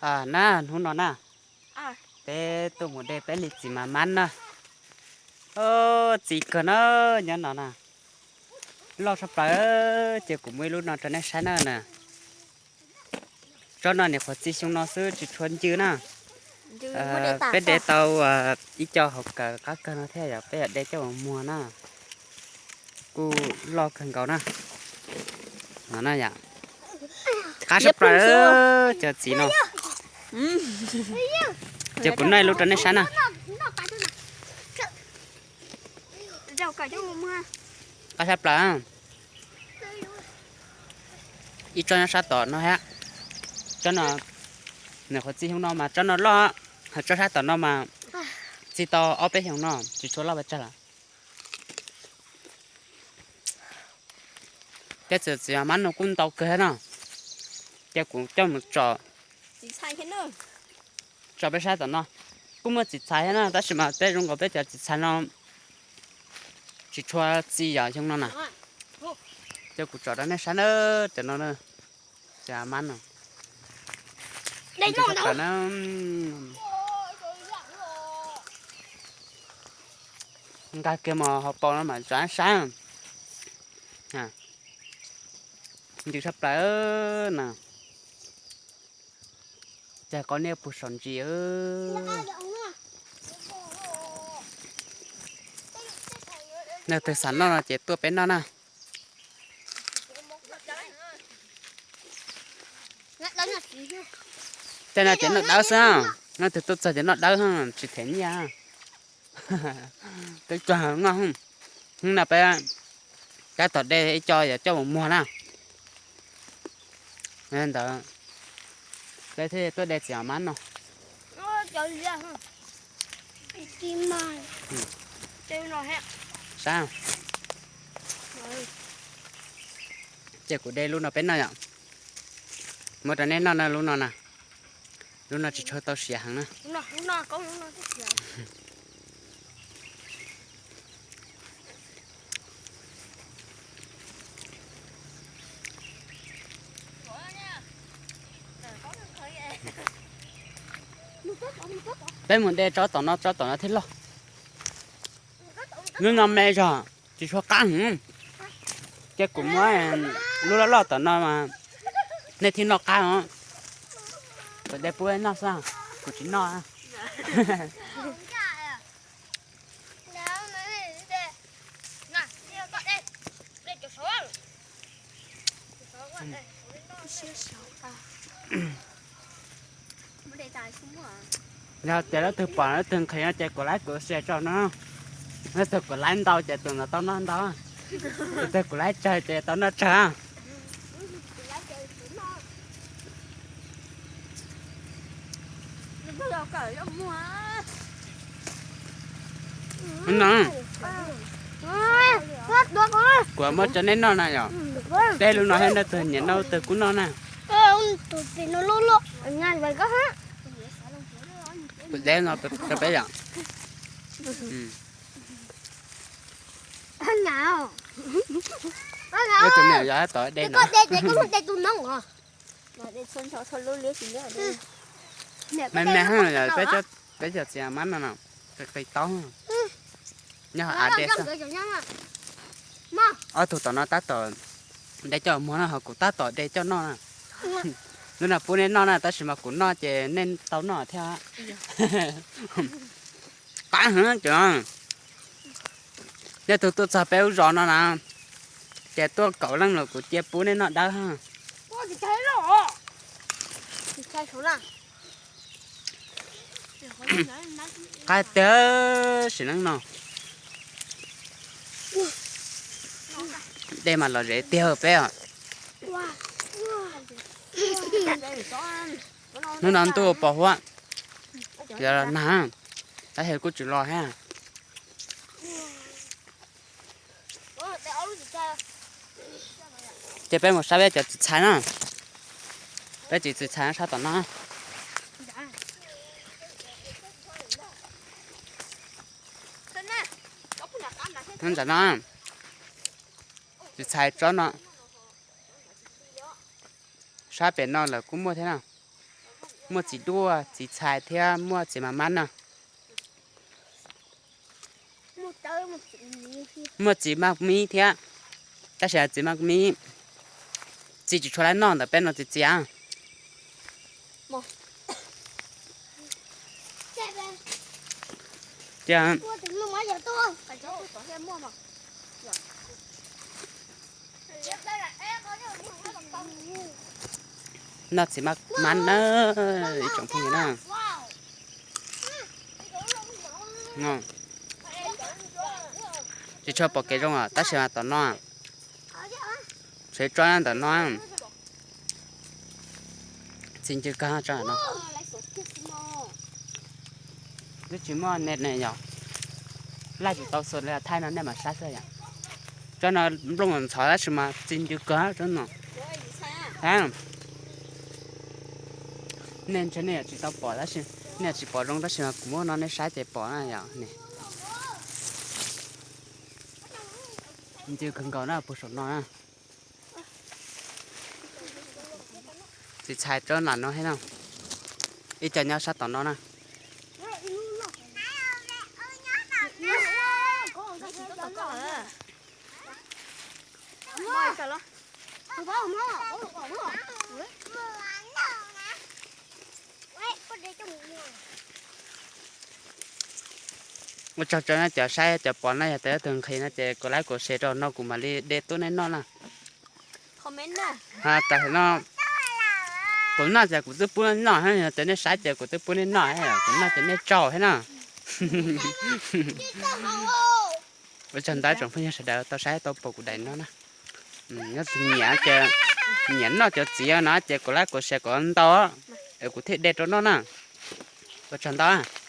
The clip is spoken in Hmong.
Na, hnub no na, peb tuaj mus de peb li txiv mas mab na. Txiv kawg na, nyob no na, loj tshaj plaws. Ces kuv muaj ib lub no rau nej saib na na. Tsob no nyuam qhuav txi xyoo no xwb tsis tshua ncw na. Peb de tau ib co hauv kawm qab kawg no thiab yog peb yuav de coj mus muag na. Kuj loj kawg nkaus na. No na yom, qab tshaj plaws cov txiv no. Ces kuv noj ib lub rau nej saib na. Qab tshaj plaws. Ib tsob nyob sab tom no thiab. Tsob no, nyuam qhuav txi xyoo no mas tsob no loj, ho tsob sab tom no mas txi tau ob peb xyoo no tsis tshua loj pes tsawg lawm. Tej txiv mab no kuj ntau kawg thiab no. Ces kuv coj mus tso, tso peb sab tom no. Kuj muaj txiv txhais thiab na, tab sis mas peb zoo nkaus peb cov txiv txhais no tsis tshua txi yog xyoo no na. Ces kuv tso rau nej saib na, cov no, cov mab no. Nkag kiag mus hauv paus no mas tso saib. Ncw tshaj plaws na. Cas qau niaj pug saum ntsis. Leej twg xav noj no ces tuaj peb noj na. Tej no ces noj dawb xwb, leej twg tuaj txog ces noj dawb tsis them nyiaj. Twb tsuag noj. Hnub no peb tab tom de ib co yuav coj mus muag na. Ntawd peb thiaj tuaj de txiv mab no. Saib, ces kuv de lub no peb noj yom. Muab rau nej noj na, lub no na. Lub no tsis tshua tau siav heev na. Peb mus de tsob tom no, tsob tom no thiaj loj. Lub no me zog, tsis tshua qab heev. Ces kuv muab lub loj loj tom no mas nej thiaj noj qab os. Kuv de pub noj xwb, kuv tsis noj. Yog tias leej twg pom leej twg nqhis no ces kuv laib kuv share tso no. Leej twg kuv laib ntau ces tus ntawd tau noj ntau. Tus twg kuv laib tsawg ces tau noj tsawg. No, kuv muab rau nej noj na yom. Peb lub no thiab, leej twg nyiam noj twg kuj noj na. Kuv de no rau peb yom. Tus me yog tom de no. Me me, peb cov txiv mab no no, qis qis taub, nyob hauv av de xwb. Ob tug tom no tab tom de coj muag no, ho kuv tab tom de coj noj na. Lub no pub nej noj na, tab sis mas kuv noj ces nej tau noj thiab. Qab heev ces, nej tus tuaj txog peb lub zos no na, ces tuaj kaum leej los kuv cia pub nej noj dawb. Qab tiag sim neej no. De mas lom zem tiag peb os. Hnub no ntuj pos huab, nag, tab sis kuj tsis los thiab. Ces peb mus saib peb cov txiv txhais na. Peb cov txiv txhais sab tom no. Ntawm no, txiv txhais tsob no, sab pem no lawm kuj muaj thiab na. Muaj txiv duaj, txiv txhais thiab muaj txiv maj mab no. Muaj txiv maj mib thiab, tab sis txiv maj mib txi tsis tshua laib noj ntawm peb no txiv txiv. Ces noj txiv maj mab na, ib tsoom phooj ywg na. Tsis tshua pom kev zoo os, tab sis mas tom no tsev tso ntawm no txi ncw kawg tso no. Twb tsis muaj net ne yom, laij tsis tau xus li thaij no nej mam saib xwb yom. Tsob no nplooj ntxhov tab sis mas txi ncw kawg tsob no. Nej ntshe nej yuav tsis tau pom tab sis, nej yuav tsis pom zoo tab sis mas kuv muab no nej saib ces pom na yom. Ncw kawg nkaus na puag saum no na. Txiv txhais tsob nram no thiab na, ib co nyob sab tom no na. Ua tsaug tso na cov saib cov pom na, yog tias leej twg nqhis no ces kuv like kuv share rau no kuv mam li de tuaj nej noj na. Tam sim no kuv noj ces kuv twb pub nej noj, yog tias nej saib ces kuv twb pub nej noj, kuv noj ces nej tsaug thiab na. Ua tsaug ntau tsoom phooj ywg sawv daws tau saib tau pom kuv daim no na. Nyob nyiam ces, nyiam noj cov txiv no ces kuv like kuv share kom ntau, es kuv thiaj de rau noj na. Ua tsaug ntau.